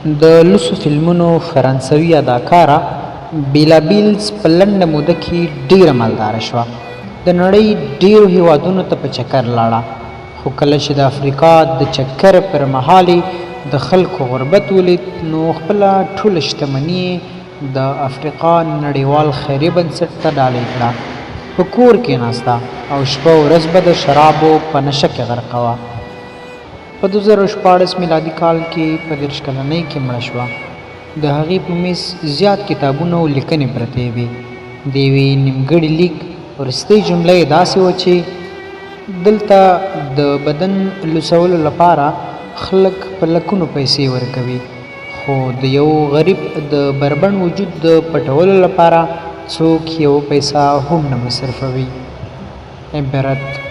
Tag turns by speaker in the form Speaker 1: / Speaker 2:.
Speaker 1: د لوڅو فلمونو فرانسوي اداکاره بیلا بیلز په لنډه موده کې ډېره مالداره شوه. د نړۍ ډېرو هېوادونو ته په چکر لاړه، خو کله چې د افریقا د چکر پر مهال یې د خلکو غربت ولید، نو خپله ټوله شتمني یې د افریقا نړیوال خیریه بنسټ ته ډالۍ کړه. په کور کېناسته او شپه ورځ به د شرابو په نشه کې غرقه وه. په 2016 میلادي کال کې په 30 کلنۍ کې مړه شوه. د هغې په میز زیات کتابونه او لیکنې پرتې وې. د یوې نیمګړي لیک وروستۍ جمله یې داسې وه چې دلته د بدن لوڅولو لپاره خلک په لکونو پیسې ورکوي، خو د یو غریب د بربنډ وجود د پټولو لپاره څوک یوه پیسه هم نه مصرفوي. عبرت.